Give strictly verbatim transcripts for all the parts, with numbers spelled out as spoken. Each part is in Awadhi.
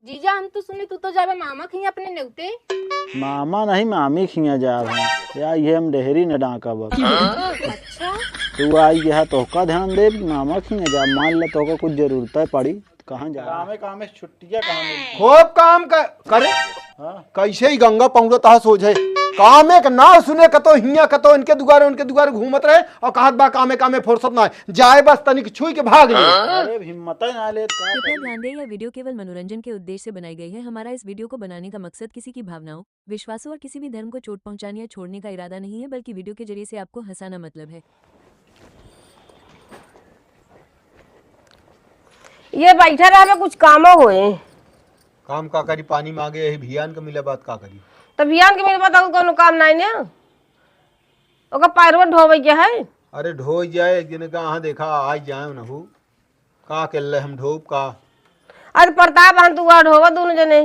जीजा, हम तो सुने तू तो जाबे मामा खिया अपने नेवते। मामा नहीं, मामी खिया जाब हम। या ये हम डेहरी न डांकब अब। अच्छा। तू आई यहाँ तोहका ध्यान देब कि मामा खिया जाब। मान ले तोहका कुछ जरूरत पड़ी, कहाँ जाब? कामे कामे से छुट्टिया कहाँ मिलती? खूब काम क-, करे। हाँ। कैसे ही गंगा पहुँचत हा सोझे। कामे के नाव सुने कतो हिया कतो इनके दुआरे उनके दुआरे घूमत रहे और कहत बा कामे कामे फुर्सत ना है। जाए बस तनिक छुई के भाग ले। अरे हिम्मत ही ना लेत का कृपया करी? ध्यान दें, यह वीडियो केवल मनोरंजन के उद्देश्य से बनाई गई है। हमारा इस वीडियो को बनाने का मकसद किसी की भावनाओं, विश्वासों और किसी भी धर्म को चोट पहुंचाने या छोड़ने का इरादा नहीं है, बल्कि वीडियो के जरिए से आपको हंसाना मतलब है। ये बैठा रहबे, कुछ कामो होए। काम का करी, पानी मांगे यही भियान के मिले बात का करी? तो भियान के मिले बात, और कोनो काम नाई ने? ओकर पैरवा ढोवे के है। अरे ढोई जाए, एक दिन का अहाँ देखा, आ जाए नहु। का के ले हम ढोब का? अरे प्रताप, हम तू आ ढोवा दोनों जने।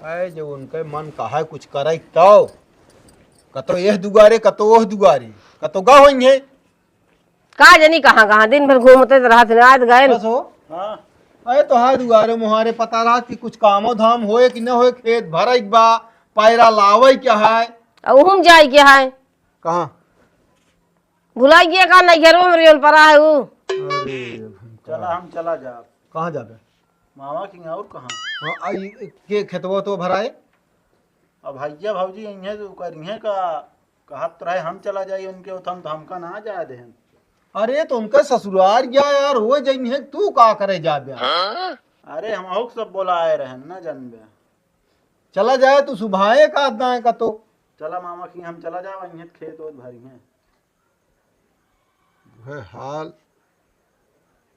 अरे जो उनके मन कहा कुछ करे तो, कतो यह दुआरे, कतो ओह दुआरे, कतो गा होइहे। का जनी कहाँ कहाँ दिन भर घूमते रहत हैं, आज गए न। बस हो। हाँ। अरे तोहार दुआरे मुहारे पता रहत कि कुछ कामो धाम होए कि न होए, खेत भरे के बा, पैरा लावे के है। आ उहुम जाए के है। कहाँ? भुलाई गया का, नैहरो में रियोन परा है ऊ। अरे, चला, हम चला जाब। कहाँ जाबे? मामा के यहाँ, और कहाँ? हाँ, आ, ई, के खेतवा तो भराए? अब भैया भौजी इन्हें तो करिहे का, कहत रहे हम चला जाई उनके उथम, तो हमका ना जाए देहन। अरे, तो उनका ससुरार गया यार, हो जइहे, तू का करे जाबे? अरे, हम अहुक सब बोलाए रहन, ना जानबे। चला जाए, तू सुभाए का दाएं का तो। चला मामा के यहाँ हम चला जाब, इन्हें खेत ओत भरिहे। है हाल।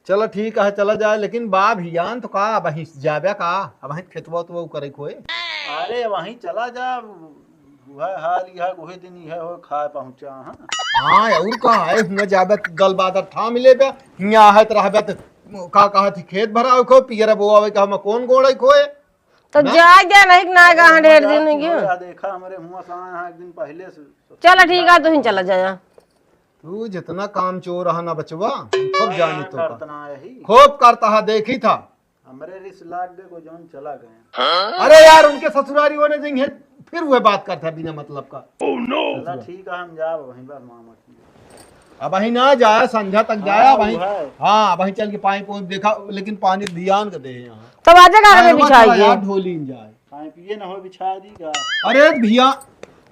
चला ठीक है, चला जाए, लेकिन बा भियान तो का, अबहीं जाबे का, अबहीं खेतवा तो वो करे कोई। अरे वहीं चला जा, वह हाल यह, वही दिन यह हो, खाए पहुँचा, हाँ। हाँ, और का है, हुआ जाबे गल बादर था मिले बे, हियाँ है तो रहबे तो का कहत ही खेत भरावे को, पियर बोआवे का, हम कौन गोड़े कोई? तो ना? जाए दे, नहीं कि ना, कहाँ ढेर दिन हो गया। देखा, हमरे मुँह से आया है एक दिन पहले से। चला ठीक है, तू ही चला जाया। तू जितना काम चोर रहा ना बचवा, हम खूब जानी तो का। करतना यही। खूब करता है, देखी था। हमरे रिस लाग गए, को जौन चला गए। अरे यार, उनके ससुरारी होने देंगे, फिर वह बात करता है बिना मतलब का। चला ठीक है, हम जाब वहीं पर मामा की। अबहीं ना जाया, संझा तक जाया, हाँ, अबहीं। वो है। हाँ, अबहीं चल के पाइप वाइप देखा, लेकिन पानी ध्यान के दे यहाँ। तब आजे का अरे में वो बिछाई चला गया। यार, ढोली न जाए। पाइप ये ना हो बिछा दी का। अरे भिया।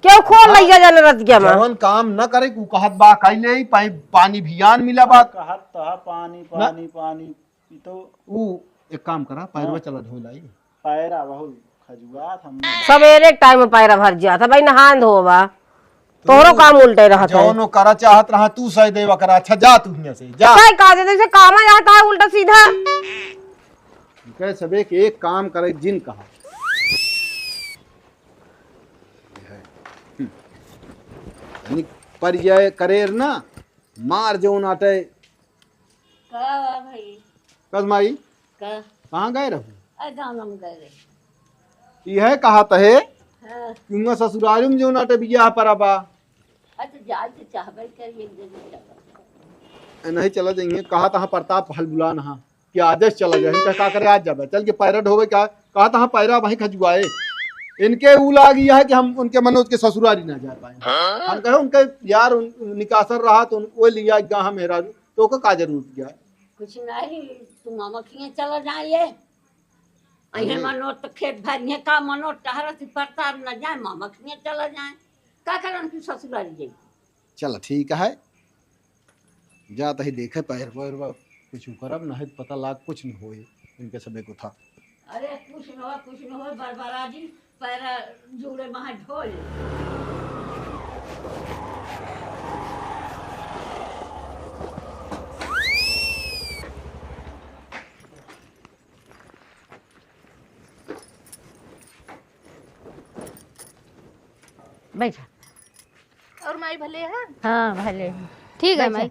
क्यों खोल हाँ। लइया जाने रतिया में? जवन काम न करे, उ कहत बा, कइले ही पाइप, पानी भियान मिला बा। कहत तहा पानी, ना। पानी, पानी, ई तो उ एक काम करा, पैरवा हाँ। चला ढो लाई। पैरा बहुत खजुआत हम। सवेरे के टाइम में पैरा भर जात है, भाई नहान धोबा। तोहरो काम उल्टे रहत है। जौन वो करा चाहत रहा, तू सही देवा करा। अच्छा, जा तू हियां से, जा। सही कहा, जैसे काम आ जाता है उल्टा सीधा। कहे सबे के एक काम करे, जिन कहा। तनिक परिचय करेर ना, मार जौन आटे। का बा भाई? कस माई? का? कहाँ गए रहू? अरे गाँव में गए रहे। यह कहा तहे हाँ। कि उनका ससुरारी में जौन आटे बियाह परा बा। अच्छा, जाए तो चाहबे करी, एक जगह चला। ए, नहीं चला जाइए, कहा तहाँ प्रताप हल बुलान हा। कि आज चला जाए, इनका का करे, आज जाबे, चल के पैरा ढोवे का, कहा तहाँ पैरा वहीं खजुआए। इनके ऊ लागी है कि हम उनके मनोज के ससुरारी ना जा पाए। हम कहे उनके यार उन, निकासन रहा तो उन, वो लिया गा हम मेहरारू, तो ओकर का जरूरत क्या? कुछ नहीं, तू मामा खिया चला जाए, अहे अरे। मनोज तो खेत भरिए का, मनोज टहरत ही पड़ता न जाए, मामा खिया चला जाए, का करे उनकी ससुरारी जाए? चला ठीक है, जा तही देखे पैर पैर बा, कुछ करब नहीं तो पता लाग कुछ नहीं होए इनके सबे को था। अरे कुछ न हो, कुछ न हो, बरबरा जी पैरा जुड़े महा ढोल। बैठा। और माई भले है? हाँ, भले है। ठीक है, बैठा। माई।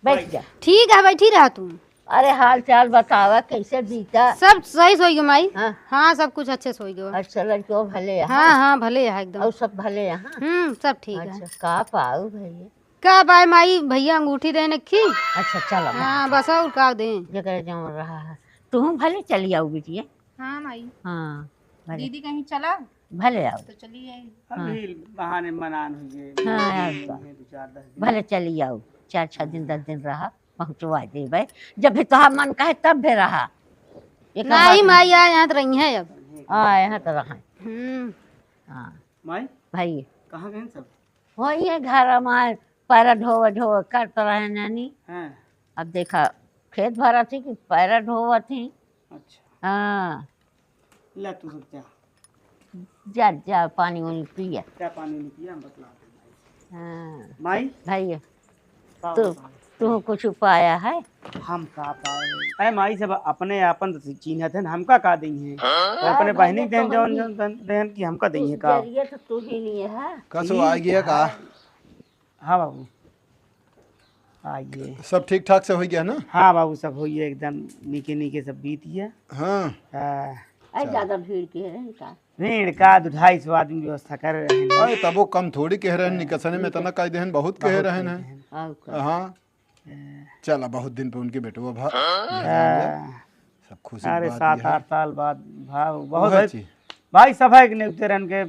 बैठ जा। ठीक है, बैठी रहा तू। अरे, हाल चाल बतावा, कैसे बीता? सब सही से होई गयो, माई। हाँ। हाँ, सब कुछ अच्छे से होई गयो। अच्छा, लड़को भले है? हाँ, हाँ, भले है एकदम। और सब भले है? हम्म, सब ठीक है। अच्छा, का पाऊ भैया? का पाए माई, भैया अंगूठी देने की। अच्छा, चलो। हाँ, बस और का दें? जेकरे जौन रहा है। तुहूँ भले चली आउ बिटिया। हाँ माई। हाँ, भले। दीदी कहीं चला? भले आउ। तो चली आई। हाँ। अभी बहाने मनान हुई है, हाँ, दो चार दस दिन। भले चली आउ, चार छह दिन, दस दिन रहा, पहुँचवा देबै। जब भी तोहार मन कहे तब भी रहा। एक नहीं बात माई, आ यहाँ तो रही है अब। हाँ, यहाँ तो रहा। हम्म। हाँ। माई? भाई। कहाँ गए सब? वही है घर हमार, पैरा ढोवा ढोवा करत रहे नानी। हाँ। अब देखा, खेत भरत ही कि पैरा ढोवत ही। अच्छा। हाँ। ला तू सब जा। जा, जा, पानी उनी पिया। जा पानी उनी पिया, हम बतलाते हैं। हाँ। माई? भाई। का तू, बताएं? तू कुछ उपाय है? हम का पाए? अरे माई, सब अपने आपन तो चीन्हत हैं, हमका का देइहैं? हाँ? और अपने बहनी के देहन जौन, जौन देहन कि हमका देइहैं का? जरिए तो तू ही नहीं है। कसो आ गया का? हाँ बाबू, आइए। सब ठीक ठाक से होइ गया ना? हाँ बाबू, सब होइ गया एकदम, नीके नीके सब बीत गया। हाँ। हाँ। अरे, चलो। ज्यादा भीड़ के है इनका। भीड़ का, दो ढाई सौ आदमी व्यवस्था कर रहे हैं। अरे, तबो कम थोड़ी कह रहे हैं, हाँ। निकसने में इतना कह देहन, बहुत कह बहुत रहे कह हैं। रहे हैं। और का। हाँ। हाँ। चला, बहुत दिन पे उनके बेटवा भा-, हाँ। सब खुशी की अरे, बात सात यह है। आठ साल बाद भाव, बहुत वह है। चीज। भाई, सफा एक नेवते रहन के,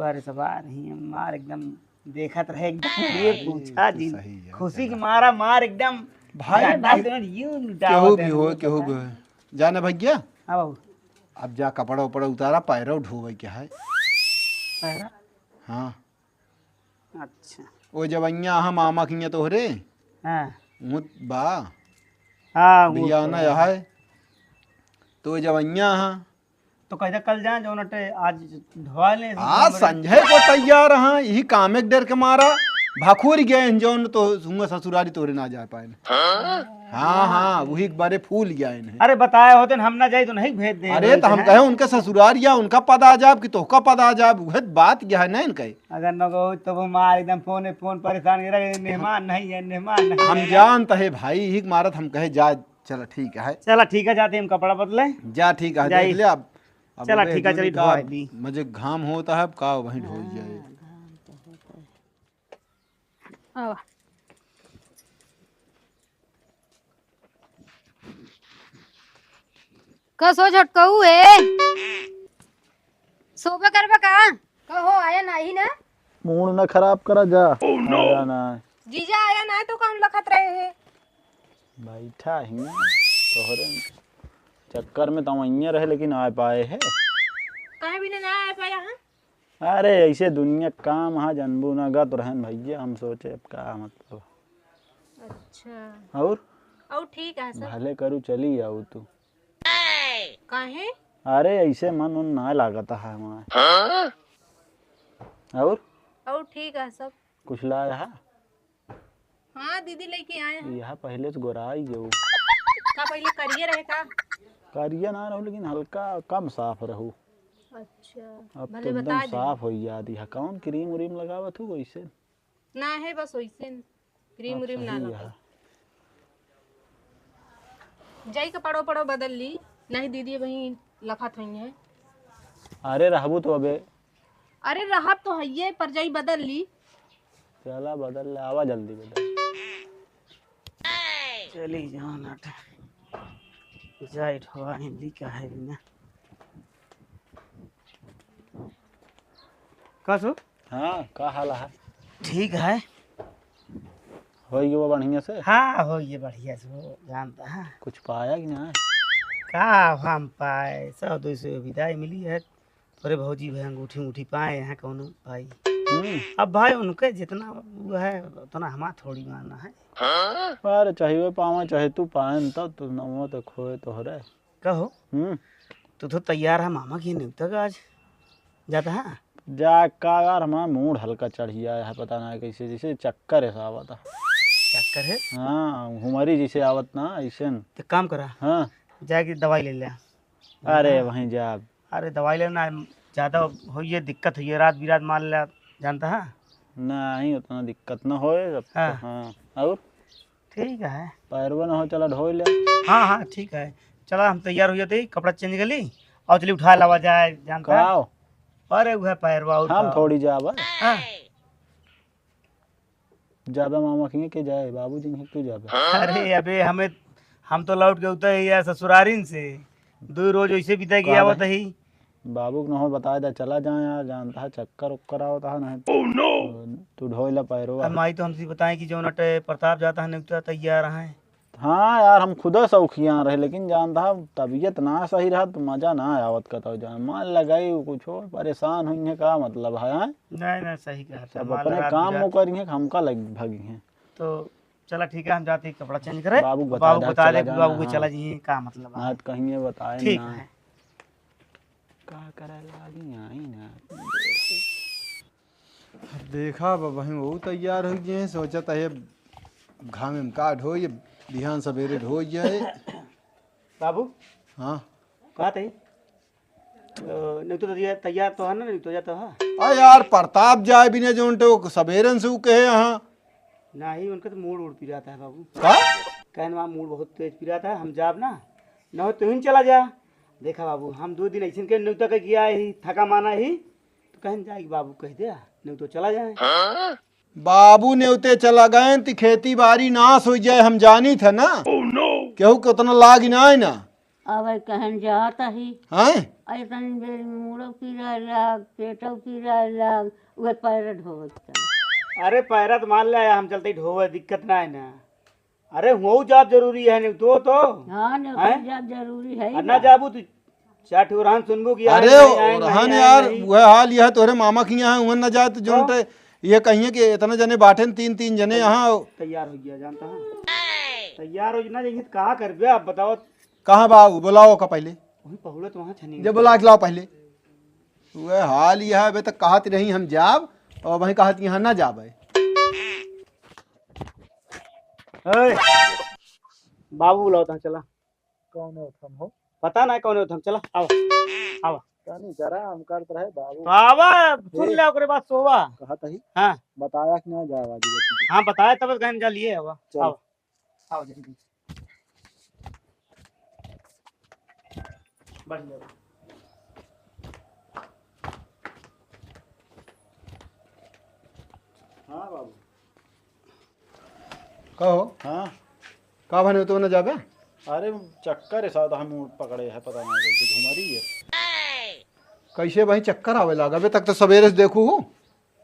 अरे, सब आ रही हैं, मार एकदम देखत रहे एकदम, ये अरे, पूछा तो जी, सही है, खुशी के चला। मारा मार एकदम भाई, ज्यादा भाई, से यूं लुटावत केहू भी है, हो, यूं केहू भी पता। हो। जाने भैया, हाँ बाबू। अब जा कपड़ा उपड़ा उतारा, पैरो ढोवे के है। पैरा? हाँ। अच्छा। ओ जब अइया हम आमा किया तोहरे, हाँ। ऊँट बा, हाँ, ऊँट बिया ना बा। यह है, तो जब अइया हाँ, तो कह दे कल जाए, जौन अटे आज ढोवा ले, आज हमरे संझे को तैयार हाँ, यही काम एक डेर के मारा, भखुर गए हैं जौन तो हुआ ससुरारी तोरे ना जा पाए। हाँ, हाँ, वही एक बारे फूल गया इन्हें। अरे बताए होते न, हम ना जाई तो नहीं भेज दे अरे होते तो हम हैं। कहे उनके ससुरार या उनका पद आ जाब कि तोहका पद आ जाब, वह बात यह है ना इनके। अगर न गो तो वो मार एकदम फोन, फोन परेशान कर रहे, मेहमान नहीं है, मेहमान नहीं हम है। जानत है भाई, यही मारत हम कहे जा, चला ठीक है। चला ठीक है, जाते हम कपड़ा बदले। जा ठीक है, जाई। देख ले अब। अब चला अबे ठीक है, जोनी चली का ढोवा दी। मजे घाम होता है, अब का वहीं ढोई जाए। हाँ, घाम तो होता है। आवा। का सो झटकऊ है? सोबे करबा का? का हो, आया नाही ना? मूड ना खराब करा जा। Oh, no! आया ना। जीजा आया ना तो कौन लखत रहे हैं? बैठा ही तोहरे चक्कर में तो वहीं रहे, लेकिन आ पाए है। काहे बिना ना आ पाया है? अरे, ऐसे दुनिया काम हा, जनबू ना गत रहन भैया, हम सोचे अब का मतलब। अच्छा। और? और ठीक है सब। भले करू, चली आऊ तू। काहे? अरे, ऐसे मन उन ना लागत है हमार। हाँ? और? और ठीक है सब। कुछ लाया है? हाँ, दीदी लेके आए हैं। यह पहले से गोराई गयो। का पहले करिए रहे का? करिया ना रहू, लेकिन हल्का कम साफ रहू। अच्छा, अब भले तो एकदम बता दे। साफ हो जाती है। कौन क्रीम व्रीम लगावत हूँ वैसे? ना है, बस वैसे न। क्रीम अच्छा, व्रीम ना ही लगा। है। जाई कपड़ो पड़ो बदल ली, नहीं दीदी वहीं लखत हुई है। अरे रहबू तो अबे। अरे रहब तो हइये, पर जाई बदल ली। चला बदल ले, आवा जल्दी बदल। चली जाओ नट। जाई ठोआ हिंदी का है बिना। का सो? हाँ, का हाल है? ठीक है। होई गयो बढ़िया से? हाँ, होई गयो बढ़िया से, हो जानता है। कुछ पाया कि ना? का हम पाए, सौ दो सौ विदाई मिली है। तोरे भौजी भाई अंगूठी उंगूठी पाए हैं कौनो भाई। हम्म। अब भाई उनके जितना वो है, उतना हमार थोड़ी मानना है। अरे चाहे वो पावे, चाहे तू पाए न, तब तू नमो तो खोए तोहरे। कहो, हम्म। तू तो तैयार है मामा की नहीं तक आज जाता है? जा का यार, हमारा मूड हल्का चढ़ गया है, पता ना कैसे, जैसे चक्कर ऐसा आवत है। चक्कर है? हाँ, हुमरी जैसे आवत ना, ऐसे न। तो काम करा। हाँ। जाके दवाई ले ले। अरे हाँ। वहीं जा। अरे दवाई लेना, ज्यादा होइए, दिक्कत होइए, रात बिरात मार ले, जानता है? नहीं, उतना दिक्कत ना होए, अब तो, हाँ। हाँ। और? ठीक है। पैरवा ना हो, चला ढोई ले। हाँ, हाँ, ठीक है। चला, हम तैयार हो जाते ही, कपड़ा चेंज कर ली और चली उठा लावा जाए, जानता है? का हो? अरे, वह पैरवा और हम का? थोड़ी जाब। हाँ। जाबे मामा किहे के जाए, बाबूजी किहे तू जाबे? अरे, अबे हमें हम तो लौट के उतर ही यार ससुरारिन से, दो रोज वैसे बीता का गया भाई? बताई। बाबू के नहो बताए दा, चला जाए यार, जानता है चक्कर उक्कर आवता है, नहीं तो तू ढोए ला पैरो। अब माई तो हमसे बताए कि जौन अटे प्रताप जाता है, नहीं तो तैयार है। हाँ यार, हम खुदा शौकिया रहे, लेकिन जानता है तबीयत ना सही रहा तो मजा ना आवत कतौ जाए, मान लगाई कुछ हो, परेशान हुई है, का मतलब है, हैं? नहीं, नहीं, सही कहा, सब मान अपने लगा काम दिया। वो करी है, हमका लग भगी है। तो चला ठीक है, हम जाते हैं कपड़ा चेंज करे। बाबू के बता बाबू दे, बता चला दे, जाना, बाबू को हाँ। चला जी, का मतलब है? हाँ, तो कहीं ये बताए ठीक ना। है। का करे लागी, आई ना। अब देखा बाबा, हम वो तैयार हो गए हैं, सोचा था ये घाम में का ढोई, ये बिहान सवेरे ढोई जाए। बाबू। हाँ। का थे? तो नहीं तो तैयार, तैयार तो है ना, नहीं तो जाता है। आ यार, प्रताप जाए बिना जोन तो सवेरन से ऊ कहे यहाँ। नहीं, उनका तो मूड उड़ पिराता है बाबू। का? कहन वहाँ मूड बहुत तेज पिराता है, हम जाब ना, न हो तुहिन चला जा। देखा बाबू, हम दो दिन ऐसे के न्योता के किया ही, थका माना ही, तो कहन जाए कि बाबू कह दे, नहीं तो चला जाए। बाबू नेवते चला गए ती खेती बारी नाश हो जाए, हम जानी थे ना। केहू के उतना लाग ना है ना। अब कहन जात ही। हैं? अरे तनी देर मूड़ो पीरा लाग, पेटो पीरा लाग, उहे पैर ढोवत चल। अरे पैरा तो मान ले, हम चलते ही ढोवे, दिक्कत ना है ना। अरे हुआऊ जाब जरूरी है, नहीं तो, तो। हाँ, नहीं हैं? जाब जरूरी है ही अरे ना ना। जाबू तू, चार ठो रहन सुनबू कि अरे आए नहीं, आए ओरहन नहीं, आए यार, नहीं। वह हाल यह तोहरे मामा के यहाँ है, उहन ना जाए तो जोन तो? ते ये कहिए कि इतना जने बाटे न, तीन, तीन जने यहाँ। तैयार हो गया, जानता है? तैयार हो ना जाइए तो कहाँ करबे, आप बताओ। कहाँ बा ऊ? बुलाओ का पहले। वही पहुड़त वहाँ छनी जे बुला के लाओ पहले। वह हाल यह है, अबे तक कहत रही हम जाब, और वहीं कहत यहाँ ना जाबे। ए, बाबू बुलाओ था, चला। कौन है उठम हो? पता ना कौन है उठम, चला, आवा, आवा। तनी जरा हम करत रहे बाबू। तो आवा, सुन ए। ले, ओकरे बाद सोवा। कहत ही? हाँ। बताया कि ना जावा जी। हाँ, बताया तब गहन जा लिए, आवा, चल। आवा। आओ जल्दी। बढ़िया। हाँ बाबू। का हो? हाँ। का भने तो न जाबे? अरे चक्कर है साथ हम पकड़े है, पता नहीं कैसे घुमा रही है। कैसे भाई चक्कर आवे लागा? अबे तक तो सवेरे से देखू हूँ।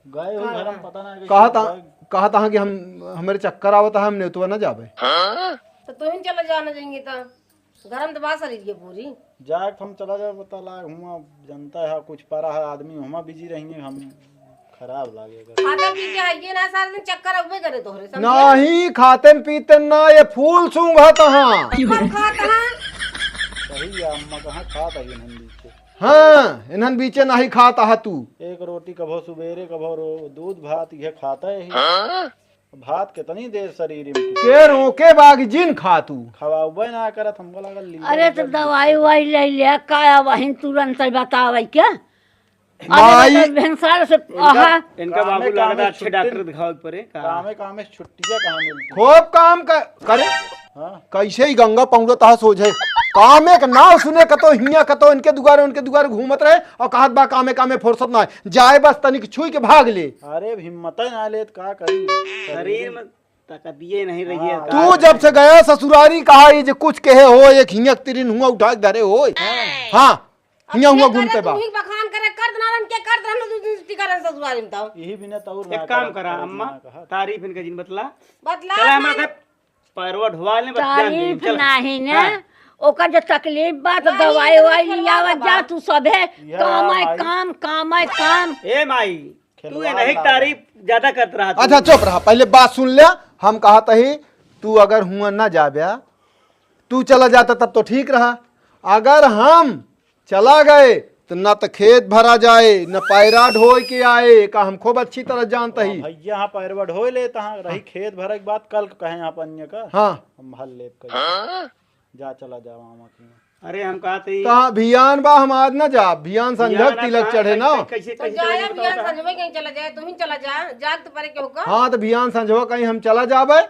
गए हो घर में, पता ना कैसे कहा था, गए। कहा था कि हम, हमरे चक्कर आवत है, हम नेतुआ ना जाबे। तो तुम ही चले जाना जाएंगे तो घर में तो बात सरी पूरी। जाए हम चला जाए, पता लाग हुआ जनता है, कुछ परा है आदमी, हुआ बिजी रहेंगे, हम खराब लागेगा। खाता पी के आइए ना, सारा दिन चक्कर अगबे करे तोहरे, समझे? नहीं, खाते न पीते ना, ये फूल सूंघत हाँ। चक्कर खात हाँ। सही है अम्मा, कहाँ खात है इन्हन बीचे। हाँ, इन्हन बीचे नहीं खात हा तू। एक रोटी कभो सुबेरे, कभो रो-, दूध भात, ये खाता है ही। भात कितनी देर शरीर में टिके। के रोके बाग जिन खा तू। खवाबे ना करत, हमको लागल लीवर अरे तो उबर दवाई गिर ववाई ले ले, काया वहीं तुरंत बतावे क्या? अरे माई। मतलब भेंसार से इनका, आहा। इनका कामे बाबू कामे लागत अच्छे छुट्टी, डॉक्टर दिखावे के पड़े का? कामे कामे से छुट्टियां कहाँ मिलती? खूब काम क-, करे। हाँ। कैसे ही गंगा पहुँचत हा सोझे। कामे के नाव सुने कतो हियाँ कतो इनके दुआरे उनके दुआरे घूमत रहे और कहत बा कामे कामे फुर्सत ना है। जाए बस तनिक छुई के भाग ले। अरे अब हिम्मत ही ना लेत का करी? शरीर में ताकतिये नहीं रही है हाँ। का? तू जब से गया ससुरारी कहा ये जे कुछ कहे हो, एक हियाँ तिरिन हुआ उठा के धरे हो। हाँ। हियाँ हुआ अपने घूमते करे बा। तू ही बखान करे, कर देना रन के कर देना दू दिन टिका रन ससुरारी में तो। यही बिना तौर एक ना काम करा, करा, अम्मा, ना कहा। तारीफ इनका जिन बतला। बतला चला, हम भाई। आके पैरवा ढोवा ले, बस जान दे, तारीफ चला। नहीं ना, हाँ। ओकर जो तकलीफ बा, तो नहीं, दवाई इतना ववाई खेलवा लियावत बा। जा, तू सभे या काम है, भाई। काम, काम है, काम। ए माई, तू ये खेलवा नहीं लाओ। तारीफ ज्यादा करत रहा तू। अच्छा, चुप रहा, पहले बात सुन ले। हम कहत ही, तू अगर हुआ ना जाबे, तू चला जाता तब तो ठीक रहा। अगर हम चला गए तो ना तो खेत भरा जाए, ना पैरा ढोए के आए, का हम खूब अच्छी तरह जानता हाँ, ही। भैया, हाँ, पैरवा ढोए लेता हाँ, रही हाँ। खेत भरे के बात कल के कहे आप अन्य का। हाँ। हम हल लेब कहीं। जा चला जाओ मामा के यहाँ। अरे हम कहत ही कहाँ भियान बा, हम आज ना जाब, भियान संझक भियान तिलक का चढ़े ना। कैसे, कैसे, तो कैसे जाया चलेगी भियान बताओ? संझवे कहीं चला जाए, तुम ही चला जा, जाग तो परे के होगा। हाँ, तो भियान संझवा कहीं हम चला जाबे,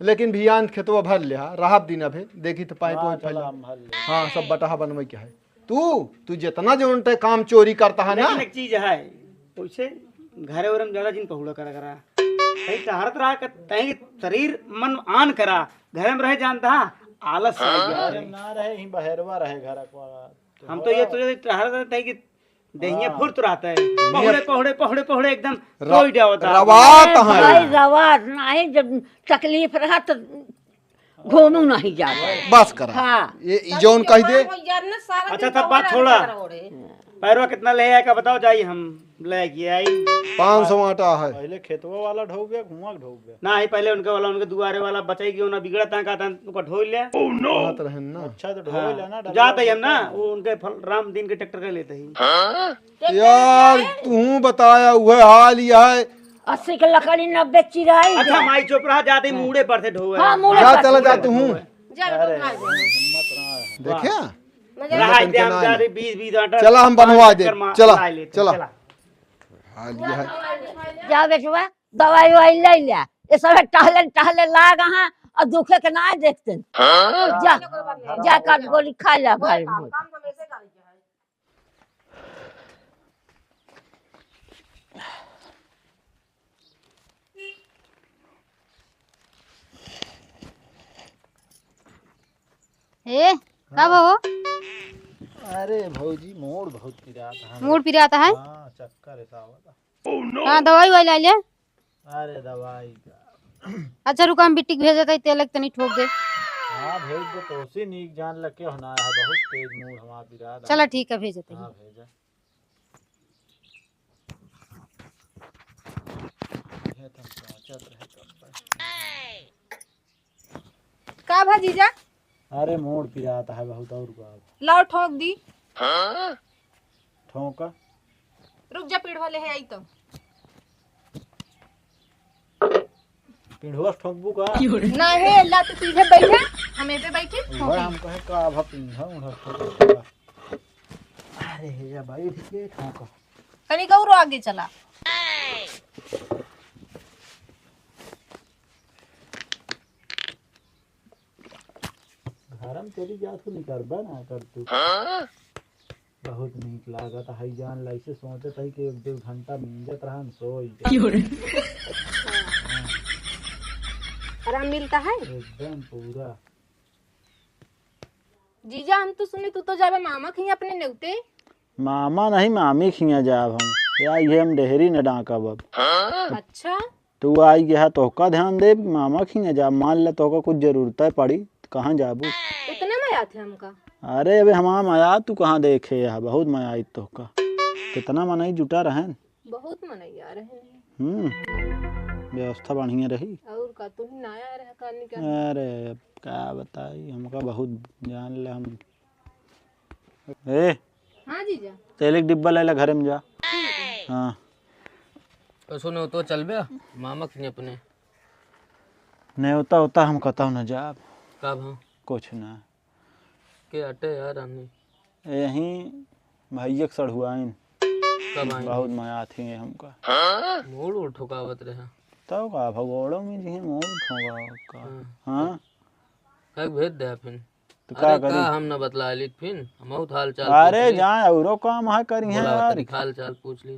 लेकिन भियान खेतवा भर ले, हाँ, रहब दिन अभे, देखी तो पाइप हाँ, वाइप चला, फैल। हम भर ले। हाँ, सब बटहा बनवे के है। तू, तू जितना जौन ते काम चोरी करता है ना। लेकिन एक चीज है, उसे घरे उरे में ज्यादा जिन पहुड़ा करा करा। कहीं टहरत रहा, कहीं शरीर मन आन करा, घरे में रहे जानता है, आलस आ गया अरे है। ना रहे, ही बहेरवा रहे घर का। हम तो ये तो टहल रहे थे कि देहिया हाँ। फुर्त रहता है। पहुड़े, पहुड़े, पहुड़े, पहुड़े एकदम र-, रोई डावता। रवात अरे हैं। भाई, रवात नहीं, जब तकलीफ रहा तो घूमू नहीं जाता। बस करा। हाँ। ये ई जौन कह दे। अच्छा, सब बात छोड़ा। पैरवा कितना ले आए का बताओ, जाई हम लेके आई। पाँच सौ आटा है। पहले खेतवा वाला ढोक गया, घुमा के ढोक गया। ना, ही पहले उनके वाला, उनके दुआरे वाला बचाई गयो ना, बिगड़ा ता का ता, ओका ढोई ले। कहत रहन ना। अच्छा, तो ढोई हाँ। लेना, जात ही हम ना, वो उनके फल, राम दीन के ट्रैक्टर के लेते ही। यार, तू बताया, वह हाल ही है। अस्सी के लकड़ी, नब्बे चिराई अच्छा, गया। माई चुप रहा, जाते ही मूड़े पर से ढोए। हाँ, मूड़े जा, पर चला से। जा तू। जा बेटा, अरे, उठा दे। हिम्मत ना है। देखिया? मजा रहा हिम्मत इनके हम ना जा है। रहे, बीस, बीस आटा। चला, हम बनवा दे। चक्कर मार, चला, ला लेते, चला। चला। हाल ये है। जा बेटवा, दवाई ववाई ले लिया। ये सब टहले, टहले लाग हैं और दुखे के ना देखते। हाँ? जा, जा काट गोली खा लिया भाई। ए, का बा हो? अरे भौजी, मूड़ बहुत पिरात है। मूड़ पिरात है? हाँ, चक्कर ऐसा आवता। हाँ, दवाई वाई ला ले। अरे दवाई का। अच्छा रुका, हम बिट्टी के भेजत हई, तेल एक तनी ठोक दे। हाँ, भेज दे, तोसे नीक जान लग के होना है, बहुत तेज मूड़ हमार पिरात है। चला ठीक है, भेजत हई। हाँ, भेजा। ये तो हम सोचत रहे कब से। का भा जीजा? अरे मूड़ पिरात है बहुत, और का। लाओ ठोक दी। ठोंका। रुक जा, पीढ़वा ले है आई तो। पीढ़वा से ठोंकबू का? ना हे, ला तू पीढ़े बैठे, हम ए पे बैठे, वह ठोंकी। हम कहे का भा पीढ़ा उढ़ा ठोंका। अरे हे या बैठ के ठोंका। तनी गौरो आगे चला। घर में चली जा तू, निकरबा ना कर तू। हाँ? बहुत नीक लागत है, जान ला ऐसे सोचत है कि एक डेढ़ घंटा नींदत रहन, सोई जाए। क्यों रे? हाँ। आराम मिलता है? एकदम पूरा। जीजा, हम तो सुने तू तो जाबे मामा खिया अपने नेवते। मामा नहीं, मामी खिया जाब हम। या ये हम डेहरी न डांकब अब। अच्छा। तू आई गया, तोहका ध्यान देब कि मामा खिया जाब? मान ले तोहका कुछ जरूरत पड़ी, तो कहाँ जाबू? इतने मयात है हमका। अरे अबे हमार मयात तू कहाँ देखे है, बहुत मयात तोहका। कितना मनई जुटा रहन। बहुत मनई आ रहे हैं। हम्म, व्यवस्था बढ़िया रही। और का, तू ही ना आया रहा, कानी का। अरे अब का बताई, हमका बहुत जान ले हम। ए, हाँ जीजा। तेल एक डिब्बा ले ला घरे में जा। ठीक है। हाँ। तो सुनो, तो चलबे मामा के अपने। नेवता होता हम कतौ न जाब। का भा? कुछ ना। के अटे यार रानी? यहीं भैया के सढ़ुआइन। कब आइन? बहुत मयात ही है हमका। मूड़ उड़ ठोकावत रहे। तब का भगोड़ो में जी मूड़ ठोकावत का। हाँ। हाँ? कब भेज दे फिर? तो अरे का करी? का हम न बतला ली फिर? हम बहुत हाल चाल अरे पूछ ली। जाए औरो काम है करी है बोला यार। तनी हाल चाल पूछ ली।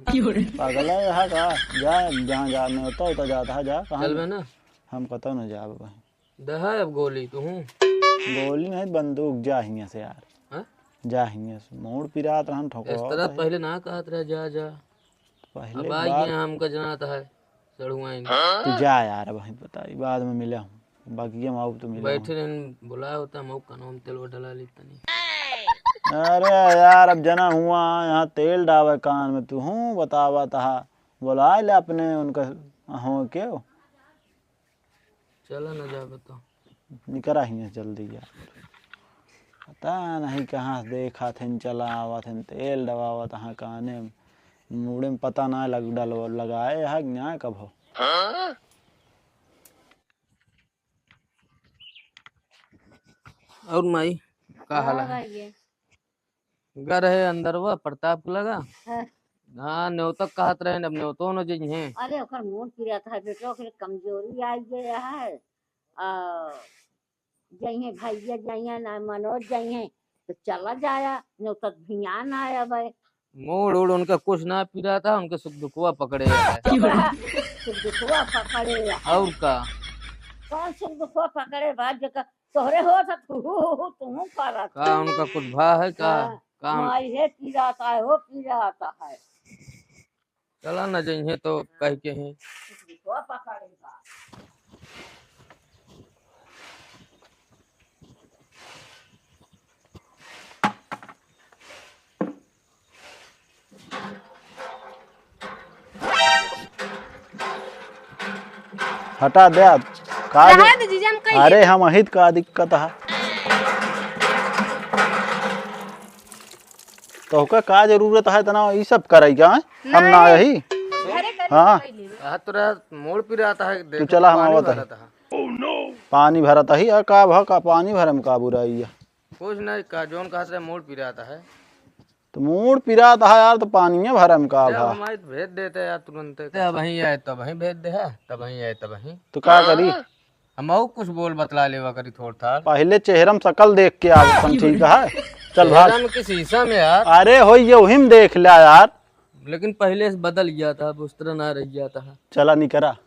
पागल है यहाँ का? जाए जहाँ जाने होता होता जाता है जा। कहाँ चलबे ना? हम कतौ न जाब भाई। दहा अब गोली तू। गोली नहीं, बंदूक, जा हियां से यार। हाँ? जा हियां से, मूड़ पिरात रहन, ठोको इस तरह होता है। पहले ना कहत रहे जा, जा। पहले अब आई बात गया, हमका जनात है, सढ़ुआइन। तू जा यार, अब वहीं बताई, बाद में मिले हम। बगिया में आउब तो मिले बैठे हम। रहन, बुलाया होता, हम कनवा में तेल डला ली तनी। अरे यार, अब जना हुआ, यहाँ तेल डावे कान में, तू हूँ बतावा तहा, बुलाए ले अपने उनका, हो क्यों? चला न जाबे तो। निकरा हियां से जल्दी यार। पता नहीं कहाँ से देखत हन, चला आवत हन, तेल डबावत हाँ काने में। मूड़े में पता ना लग, डल, लगाए है कि ना कब हो। और माई, का हाल हाँ है? भैया। गा रहे अंदरवा प्रताप के लगा। हाँ। हाँ, न्योता कहत रहे, अब न्योतो न जइहें। अरे, ओकर मूड़ पिरात है बेटवा, ओकरे कमजोरी आई गया है। आ, जइहें भैया, जइहें ना मनोज, जइहें तो चला जाया, न्योता भियान आया बे। मूड़ उड़ उनका कुछ ना पिरात है, उनके सुख दुखवा पकड़े है। सुख दुखवा पकड़े है। और का? कौन सुख दुखवा पकड़े बा, जेकर तोहरे होत है, तू, तू करत। का उनका कुछ भा है का? हाँ, का हम माई है, पी जाता है, हो पी जाता है। चला न जइहे तो कह के ही। तो पकड़ेगा। हटा दे आप। का दे-, रहे दे जीजा, हम कह अरे, लेब। हम अहित का दिक्कत है? तोहका का जरूरत है इतना ई सब करे का, हैं? हम ना नहीं। यही। घरे करे हाँ। कह लेब। आ, तोरा मूड़ पिरात है, तू देखो चला, तो हम पानी आवत है। भरत है। पानी भरत है, आ का भा का पानी भरे में का बुराई है? कुछ नहीं, का जौन कहा से मूड़ पिरात है। तो मूड़ पिरात है यार, तो पानिये भरे में का भा? हमारे तो भेज देते यार तुरंते। तब वहीं आए, तब वहीं भेज दे है, तब वहीं आए, तब वहीं। तो का करी? हम और कुछ बोल बतला लेवा करी थोड़ थाड़। पहले चेहरा में शकल देख के आओ, अपन ठीक है? चल भाग। चेहरा में किस शीशा में यार? अरे हो, ये वही में देख लिया यार। लेकिन पहले से बदल गया था, अब उस तरह ना रह गया था। चला निकरा।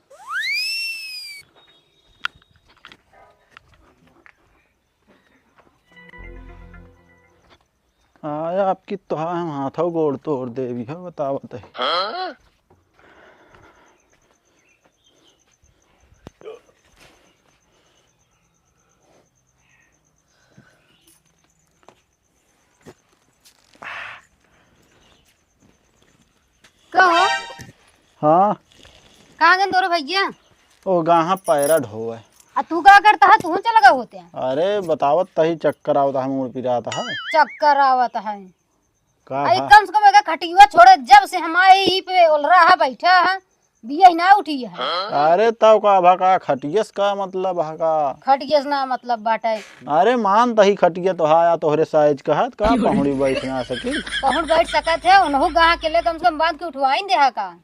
आया आपकी तो हम हाथों गोड़ तोड़ देवी है, बतावत है। कहो। हाँ। कहाँ गए तोरे भैया? ओ गाहा पैरा ढोवे। आ तू का करता है? तू चल गए होते हैं। अरे बतावत तही चक्कर आवत है, मूड़ पिरात है। चक्कर आवत है। का आई भा? कम से कम एक खटिया छोड़े, जब से हम आए ही पे ओलरा है, बैठा है, बिया ही ना उठी है। अरे तब का भा का खटियस का मतलब है का? खटियस ना मतलब बाटे। अरे मान तही खटिया तो हा या तोहरे साइज का है, का पहुड़ी बैठ ना सकी? पहुड़ बैठ सकत है, उनहु गाह के ले कम से कम बांध के उठवाइन दे हा का?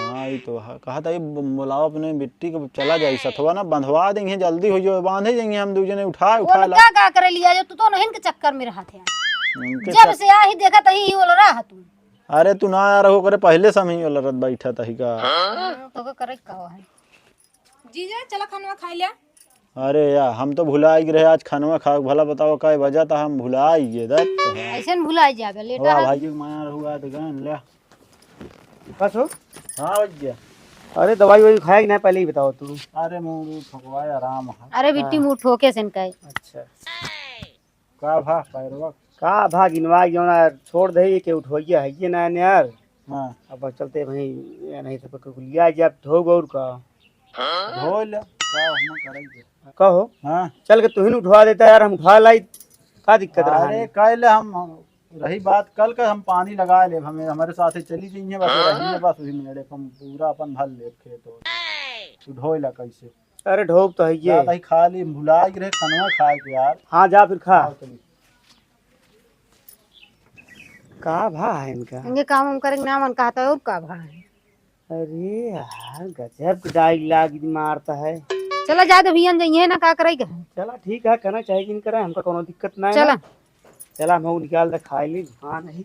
हाँ, ई तो है। कहा था, "ये ब-, बुलाओ अपने बिट्टी को, चला जाई सथवा ना, बंधवा देंगे, जल्दी हो जाओ, बांधे जाएंगे हम दू जने, उठा, उठा ला।" उनका का करे लिया जो तू तो नहीं इनके चक्कर में रहत है। उनके जब चक- से आ ही देखा तही ही ओलरा है तू। अरे तू ना आ रहो करे, पहले से हम ही ओलरत बैठा तही का। हाँ, तो का करे का है? जीजा, चला खानवा खाई लिया। अरे यार, हम तो भुला ही रहे आज खानवा खा, भला बताओ का वजह था, हम भुला ही गए दत। ऐसे न भुला जाबे, लेटा वाह है। भाई, माया रहुआ तो गन ले। बस हो? हाँ भैया। अरे दवाई ववाई खाया कि नहीं, पहले ही बताओ तू। अरे मुंह भी ठोकवाए, आराम है। अरे बिट्टी हाँ। मुंह ठोके से इनका है। अच्छा। का भा पैरवा? का भा गिनवा जौना छोड़ दे के उठवैया है ये ना यार। हाँ। अब चलते भाई, ये नहीं तो कुलिया जब धो गौर का। धो ले, का हम करेंगे? कहो। हाँ। चल के तुहिन उठवा देता यार, हम उठवा लाई। का दिक्कत रहा अरे है? कह ले हम, हम रही बात, कल का हम पानी लगा लेब, हमें, हमारे साथ ही चली जाइए, बस हाँ। रहिए, बस वही मेड़े पे हम पूरा अपन भर लेब खेत और। तू ढोइला कैसे? अरे ढोब तो है ये। जा भाई खा ली, भुला ही रहे खानवा खाए के यार। हाँ जा फिर खा। आओ चली। का भा है इनका? इनके काम हम करेंगे ना मन कहता है और का भा है? अरे यार गजब के डायलॉग मारता है। चला जा दे भैया, जाइए ना का करेगा। चला ठीक है, कहना चाहिए कि नहीं करे, हमका कोनो दिक्कत ना है चला। ना। चला हम निकाल दे खाए ली। हाँ नहीं।